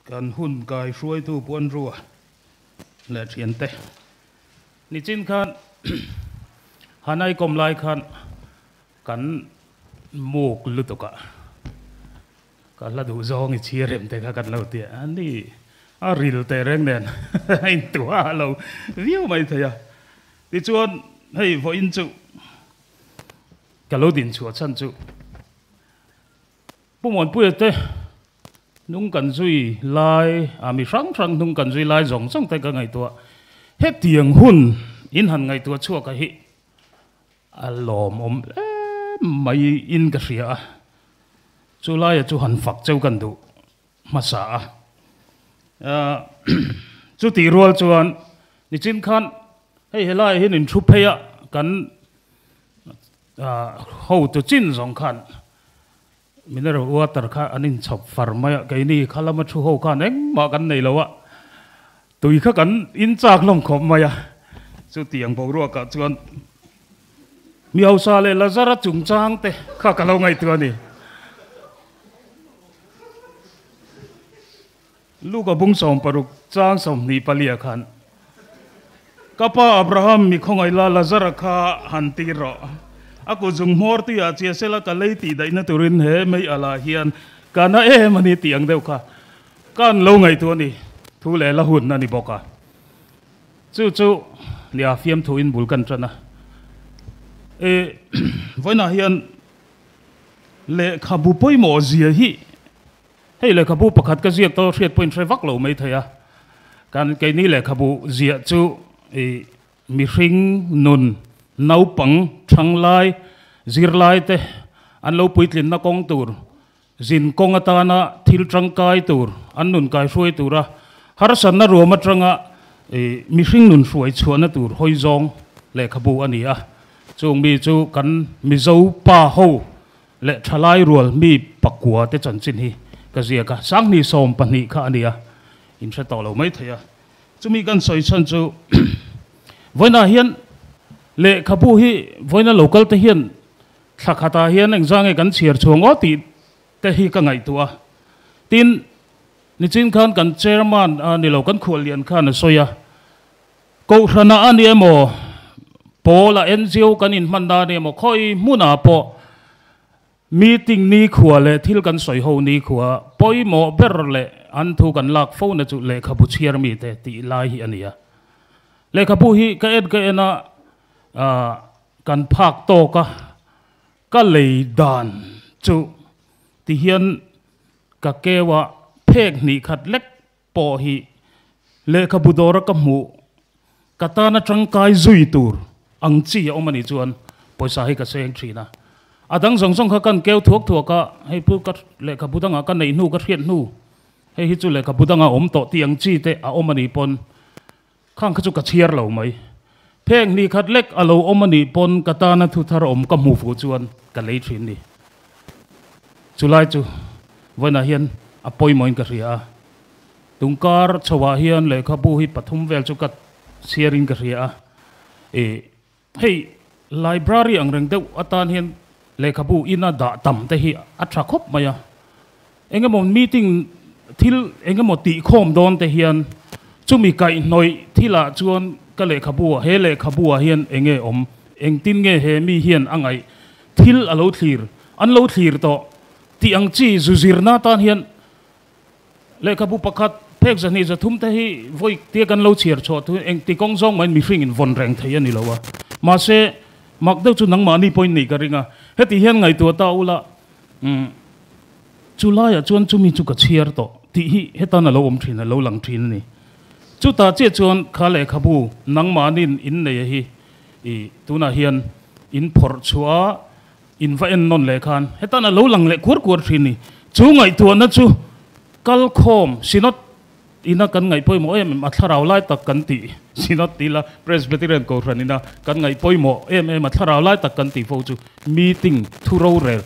Kan hun kai hruaitu Puanrua leh thiante nichin khan Hanai kawm lai khan kan muk lutuk a, ka hla duh zawng i chhiar em te kha kan lo ti a ni, a ril teh reng nen a intuah lo viau mai thei a. Tichuan hei vawiin chu ka lo din chhuah chhan chu Pu Muanpuia te hnung kan zui lai, a mi hrang hrang hnung kan zui lai zawng zawng te ka ngaihtuah. Hetiang hun in han ngaihtuah chhuak a hi a lawmawm em mai in ka hria a, chu laia chu han fak cheu kan duh hmasa a. Chutih rual chuan nichin khan hei helaiah hian in thu phei a, kan Hotu chin zawng khan mineral water kha an inchhawp far mai a, keini kha lama thu ho khan engmah kan nei lo a, tui kha kan inchak hlawm khawp mai a, chutiang boruakah chuan mi hausa leh Lazara chungchang te kha ka lo ngaihtuah a ni. Luka bung 60 chang 24 khan, Ka pa Abraham mi khawngaih la Lazara kha han tir rawh. A kut zung hmawr tuiah chia sela ka lei tih daihna turin he mei alah hian ka na em a ni tih ang deuh kha ka an lo ngaihtuah a ni. Thu leh la hun a ni bawk a. Chu chu nia fiamthuin bul kan tan a. E vawiinah hian lehkhabu pawimawh zia hi Hei lehkhabu pakhat ka ziak tawh hriat pawhin hre vak lo mai thei a, kan keini lehkhabu ziah chu ih mihring nun naupang thanglai zirlai te an lo puitlinna kawng tur zin kawng atana thil tangkai tur an nun kaihruai tura harsatna ruam atanga ih mihring nun hruai chhuahna tur hawi zawng lehkhabu a ni a, chung mi chu kan Mizo pa ho Leh thalai rual mi pakua te chanchin hi ka ziak a, 2012 kha a ni a, in hre tawh lo mai thei a. Chumi kan sawi chhan chu vawiinah hian lehkhabu hi vawiina local te hian thla khatah hian engzah nge kan chhiar chhuang aw tih te hi ka ngaihtuah a. Tin, nichin khan kan chairman a ni lo, kan khuallian khan a sawi a, Kohhranah a ni emaw, Pawl-a NGO kan inhmanna a ni emaw, khawi hmunah pawh meeting nikhua leh thil kan sawi ho nikhua pawimawh ber leh an thu kan lak fona chu lehkhabu chhiar mite tih lai hi a ni a. Lehkhabu hi ka en ka en a, kan phak tawk a, ka lei dan chu tihian ka keu a, phek hnih khat lek Pawh hi lehkhabu dawra ka hmuh ka tana tangkai zui tur ang chi a awm a nih chuan pawisa hi ka seng thin a. A dang zawng zawng kha kan keu thuak thuak a, hei pu ka lehkhabu dangah ka neih hnu ka hriat hnu hei hi chu lehkhabu dangah awm tawh tih ang chi te a awm a nih pawn khang kha chu ka chhiar lo mai. Pheng hnih khat lek a lo awm a nih pawn ka tana thu thar awm ka hmu fuh chuan ka lei thin ni. Chulai chu vawiinah hian a pawimawhin ka hria a, tungkar chhoah hian lehkhabu hi pathum vel chu ka chhiarin ka hria a, ih hei library ang reng deuh atan hian lehkhabu ina dah tam te hi a tha khawp mai a, engemaw meeting thil engemaw tihkhawm dawn te hian chumi kaihhnawih thilah chuan ka lehkhabu ah he lehkhabu ah hian enge awm engtin nge he mi hian a ngaih thil a lo thlir, an lo thlir tawh tih ang chi zu zirna atan hian lehkhabu pakhat phek zahnih zathum te hi vawi tia kan lo chhiar chhuah thu engti kawng zawng mahin mihring in vawn reng thei a ni lo a. Mahse, mak deuh chu nangmahni pawhin nih ka ring a, heti hian ngaihtuah ta ula, umm chu laiah chuan chumi chu ka chhiar tawh tih hi hetan a lo awm thin, a lo lang thin a ni. Chutah chiah chuan kha lehkhabu nangmahniin in nei a hi I tunah hian in phawrh chhuah a, in va en nawn leh khan hetan a lo lang leh kuar kuar thin ni. Chu ngaihtuahna chu kal khawm Synod ina kan ngaih pawimawh em em a thlarau lai tak kan tih Synod tih ila Presbyterian Kohhran ina kan ngaih pawimawh em em a thlarau lai tak kan tih fo chu meeting thu rorel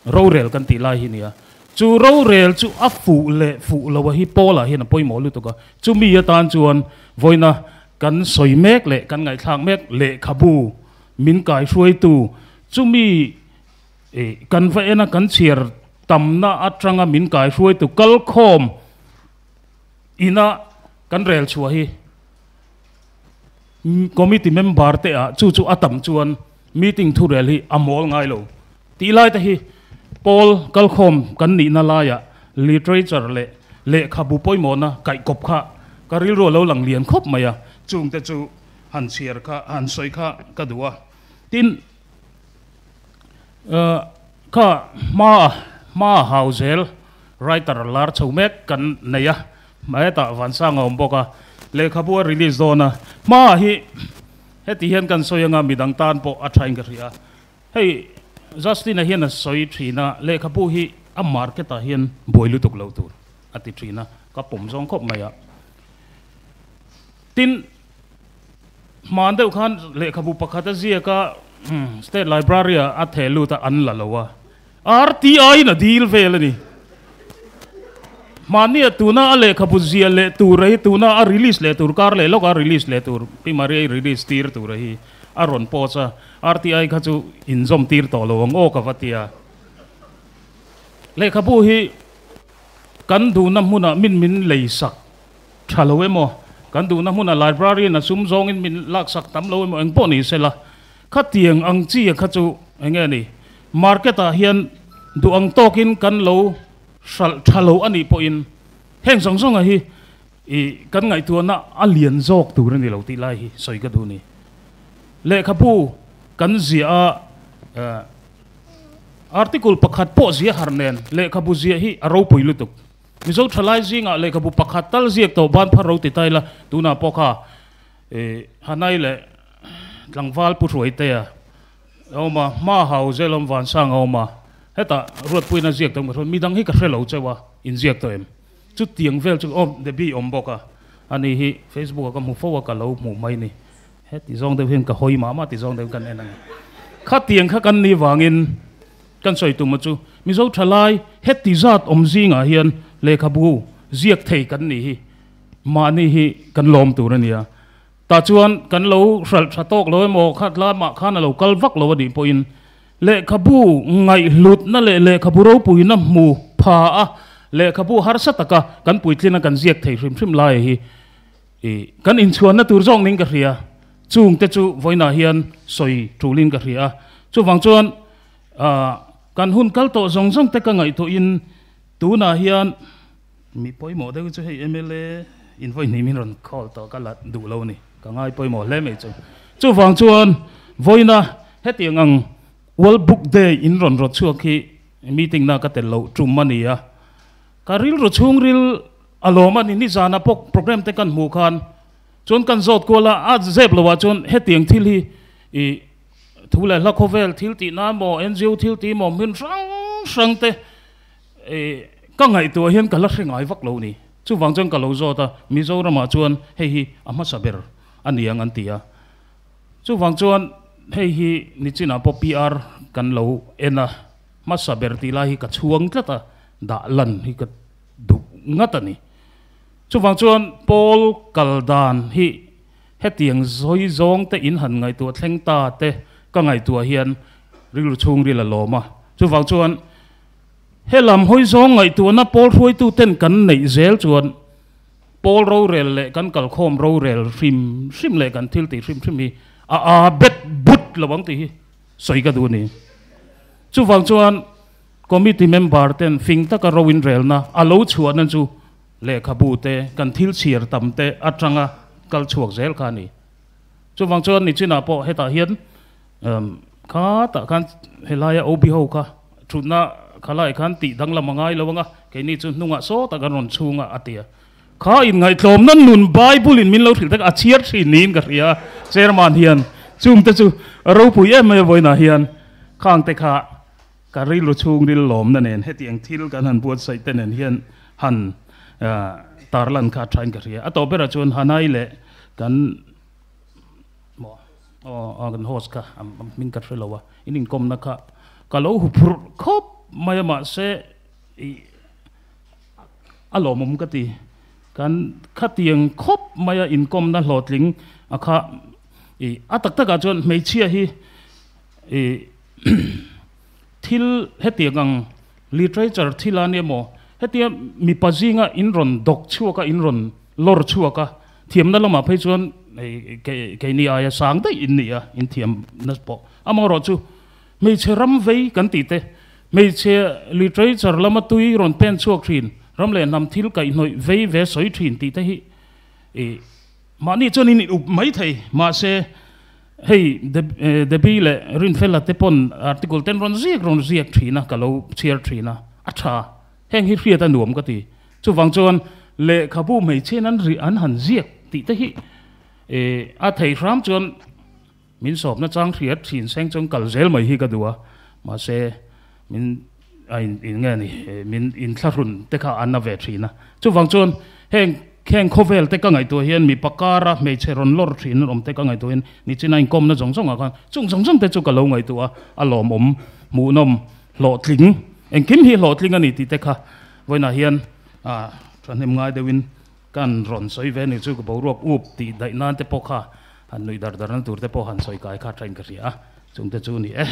rorel kan tih lai hi nia. Chu rorel chu a fuh leh fuh lo a hi Paula hian a pawimawh lutuk a, chumi atan chuan vawiina Kan sawi mek leh kan ngaihthlak mek lehkhabu min kaihruaitu chumi kan va ena kan chhiar tamna atanga min kaihruaitu kalkhawm ina kan rel chhuah hi committee member te ah chu chu a tam chuan meeting thu rel hi a mawl ngai lo tih lai te hi pawl kalkhawm kan nihna laiah literature leh lehkhabu pawimawhna kaihkawp kha ka rilru a lo lang lian khawp mai a, chungte chu han chhiar kha han sawi kha ka duh a. Tin, kha hma hma hau zel writer lar chho mek kan nei a, hetah Vansanga a awm bawk a, lehkhabu a release dawn a, hma hi heti hian kan sawi anga midang tan pawh a thain ka hria. Hei Justin-a hian a sawi thin a, lehkhabu hi a market ah hian buai lutuk lo tur a ti thin a, ka pawm zawng khawp mai a. Tin, hman deuh khan lehkhabu pakhat a ziak a, State Library ah a theh lut a, an la lo a, RTI in a dil vel a ni. Hmanni ah tuna a lehkhabu ziah leh tur a hi, tuna a release leh tur, kar leh lawk a release leh tur, Pi Maria-i release tir tur a hi a rawn post a, RTI kha chu inzawm tir tawh lo ang aw ka va ti a. Lehkhabu hi kan duhna hmunah min min lei sak tha lo emaw, kan duhna hmunah library in a sum zawngin min lak sak tam lo emaw engpawh ni sela, khatiang ang chi kha chu eng nge ni, market ah hian duh ang tawkin kan lo hralh tha lo a nih pawhin heng zawng zawnga hi i kan ngaihtuahna a lian zawk tur a ni lo tih lai hi sawi ka duh a ni. Lehkhabu kan ziah a, article pakhat pawh ziah har nen lehkhabu ziah hi a ropui lutuk. Mizo thalai zingah lehkhabu pakhat tal ziak tawh ban phar ro ti ta ila, tunah pawh kha Hanai leh tlangval Pu Hruaitea a awm a, hma hau zel awm Vansang a awm a, hetah Ruatpuiin a ziak tawh em ka hre, midang hi ka hre lo cheu a, inziak tawh em? Chutiang vel chu aw Debbie awm bawk a, ani hi Facebook ah ka hmu fo a, ka lo hmuh mai ni. Heti zawng deuh hian ka hawi mah mah ti zawng deuhin kan en ang. Khatiang kha kan nih vangin kan sawi tum a chu Mizo thalai heti zat awm zingah hian lehkhabu ziak thei kan nih hi mahni hi kan lawm tur a nia. Tah chuan kan lo hralh tha tawk lo emaw khat lamah khan a lo kal vak lo a nih pawhin lehkhabu ngaihhlutna leh lehkhabu ropuina hmu pha a lehkhabu harsa taka kan puitlina kan ziak thei hrim hrim lai hi I kan inchhuanna tur zawk ning ka hria, chungte chu vawiinah hian sawi tulin ka hria a. Chuvang chuan kan hun kal tawh zawng zawng te ka ngaihtuahin tunah hian mi pawimawh deuh chu hei mla in vawi hnih min rawn call tawh ka la duh lo a ni, ka ngai pawimawh hle mai chu. Chuvang chuan vawiina hetiang ang World Book Day in rawn rawt chhuak hi meeting na ka tel loh tum a ni a, ka rilru chhungril A lawm a ni, nizana pawh program te kan hmuh khan chuan kan zawt kual a, a zep lo ah chuan hetiang thil hi i thu leh hla khawvel thil tih na maw, NGO thil tih maw hmun hrang hrang te i ka ngaihtuah hian ka la hre ngai vak lo ni. Chuvang chuan ka lo zawt a, Mizoram ah chuan hei hi a hmasa ber a ni ang an ti a. Chuvang chuan hei hi nichinah pawh PR kan lo en a, hmasa ber tih lai hi ka chhuang tlat a, dah lan hi ka duh ngat a ni. Chuvang chuan Paul kal dan hi hetiang zawi zawng te in han ngaihtuah thleng ta te ka ngaihtuah hian rilru chhungril a lawm a. Chuvang chuan helam hawi zawng ngaihtuahna Paul hruaitu ten kan neih zel chuan Paul rorel leh kan kalkhawm rorel hrim hrim leh kan thil tih hrim hrim hi a aa bet but lo ang tih hi sawi ka duh a ni. Chuvang chuan Committee member ten fing taka ro inrelna a lo chhuahna chu lehkhabu te, kan thil chhiar tam te atanga kal chhuak zel kha a ni. Chuvang chuan nichinah pawh hetah hian kha tah khan helaia OB ho kha thutna khalai khan tih danglam a ngai lo ang a, keini chu hnungah sawtah kan rawn chhung a, a ti a. Kha inngaihtlawmna nun Bible in min lo hrilh tak a chhiar thin niin ka hria Chairman hian chungte chu ropui em mai a vawiinah hian khangte kha Ka rilru chhungril lawmna nen hetiang thil kan han buatsaih te nen hian han tarlan kha a thain ka hria. A tawp berah chuan Hanai leh kan maw aw kan host kha a hming ka hre lo a, in inkawmna kha ka lo hu phurh khawp mai a mahse ih a lawmawm ka ti. Kan khatiang khawp mai a inkawmna hlawhtling a kha ih a tak takah chuan hmeichhia hi ih thil hetiang ang literature thil a nia maw? Hetia mipa zinga in rawn dawk chhuak a, in rawn lawr chhuak a, thiamna lamah phei chuan keini aia sang daih in ni a, in thiamna pawh. Amaherawhchu hmeichhe ram vei kan tih te, hmeichhe literature lama tui rawn pen chhuak thin, ram leh hnam thil kaihhnawih vei ve sawi thin tih te hi i mahni chuan in up mai thei. Mahse hei Debbie leh Rinfela te pawn article ten rawn ziak rawn ziak thin a, ka lo chhiar thin a, a tha. Heng hi hriat a nuam ka ti. Chuvang chuan lehkhabu hmeichhiain an ri an han ziak tih te hi a thei hram chuan min sawpna chang hriat thin seng chuan kal zel mai hi ka duh a, mahse min a in in nge ni min inthlahrun te kha an na ve thin a. Chuvang chuan heng heng khawvel te ka ngaihtuah hian mipa kara hmeichhe rawn lawr thin an awm te ka ngaihtuah hian nichina inkawmna zawng zawngah khan chung zawng zawng te chu ka lo ngaihtuah a, a lawmawm hmuhnawm hlawhtling engkim hi hlawhtling a ni tih te kha vawiinah hian ah thahnem ngai deuhin kan rawn sawi ve a ni chu ka boruak up tih daih nan te pawh kha han nuih dar dar na tur te pawh han sawi kai kha thain ka hria a chung te chu ni e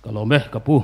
ka lawm e ka pu.